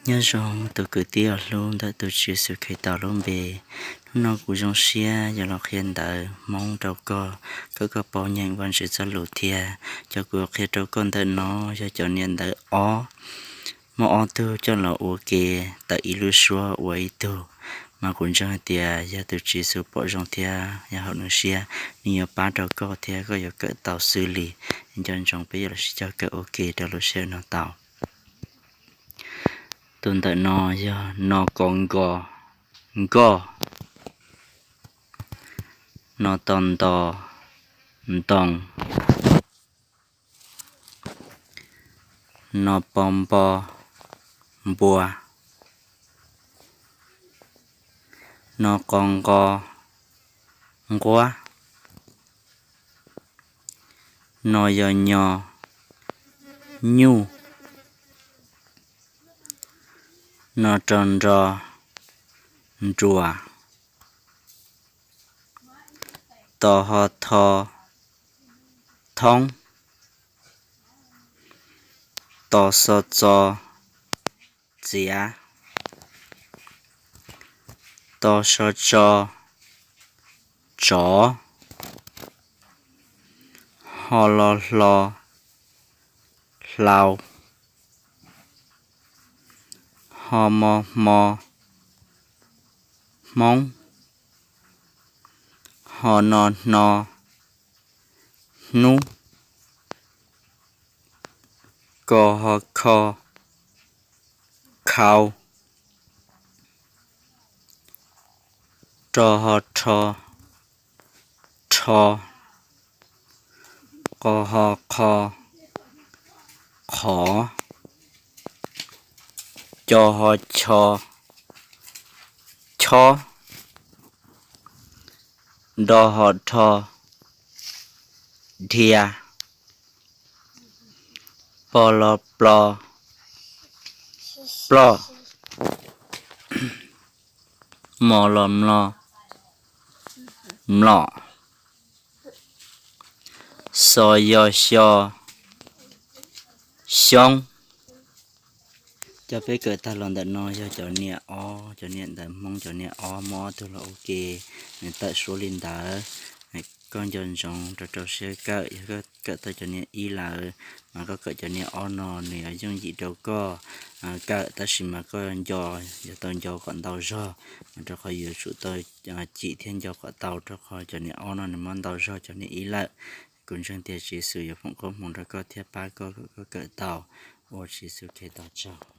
Nyob zoo tus kwv tij uas hlub ntawm tus Tswv Yexus Khetos lub npe, hnub no kuv zoo siab yuav los qhia ntawv Hmoob rau koj, kom koj paub nyeem Vajtswv txoj lus thiab. Cov kuv qhia rau koj ntawm no yog cov niam ntawv ob, muaj ob tug coj los ua ke, tawm ib lub suab ua ib tug. Mas kuv ntseeg hais tias yog tus Tswv Yexus pom zoo thiab yog haum nws siab, nws yuav pab rau koj thiab koj yuav kawm tau xws li. Nco ntsoov peb yuav los sib cog kawm ua ke rau lub sij hawm no tau. Tus ntawm no yog no ko nko, nkoj, no to nto, ntoo, no po npo, npua, no qo nqo, nquab, no yo nyo, nyuj, no ro nro, nruas, to ho tho, thoob, to xo txo, txiav, to so tso, tsov, ho lo hlo, hlau, ho mo hmo, hmoob, ho no hno, hnub, ko ho kho, khau, ro ho rho, rho, qo ho qho, qhov, co ho cho, chob, do ho dho, dhia, po lo plo, ploj, mo lo mlo, mlom, xo yo xyo, xyoob. Cov peb kawm tag los ntawm no yog cov niam ob, cov niam ntawv Hmoob cov niam ob, muaj ob tug los ua ke, nws tawm suab li ntawd. Koj nco ntsoov rau rau siab kawm, yog koj kawm tau cov niam ib lawm, mas koj kawm cov niam ob no nws yuav yooj yim rau koj kawm, tab sis mas koj nco, yuav tau nco kom ntau zog, mas rau qhov yuav tsum tau cim thiab nco kom tau, rau qhov cov niam ob no nws muaj ntau zog cov niam ib lawm. Kuv ntseeg tias Tswv Yexus yuav foom koob hmoov rau koj thiab pab koj kom koj kawm tau. Ua Tswv Yexus Khetos tsaug.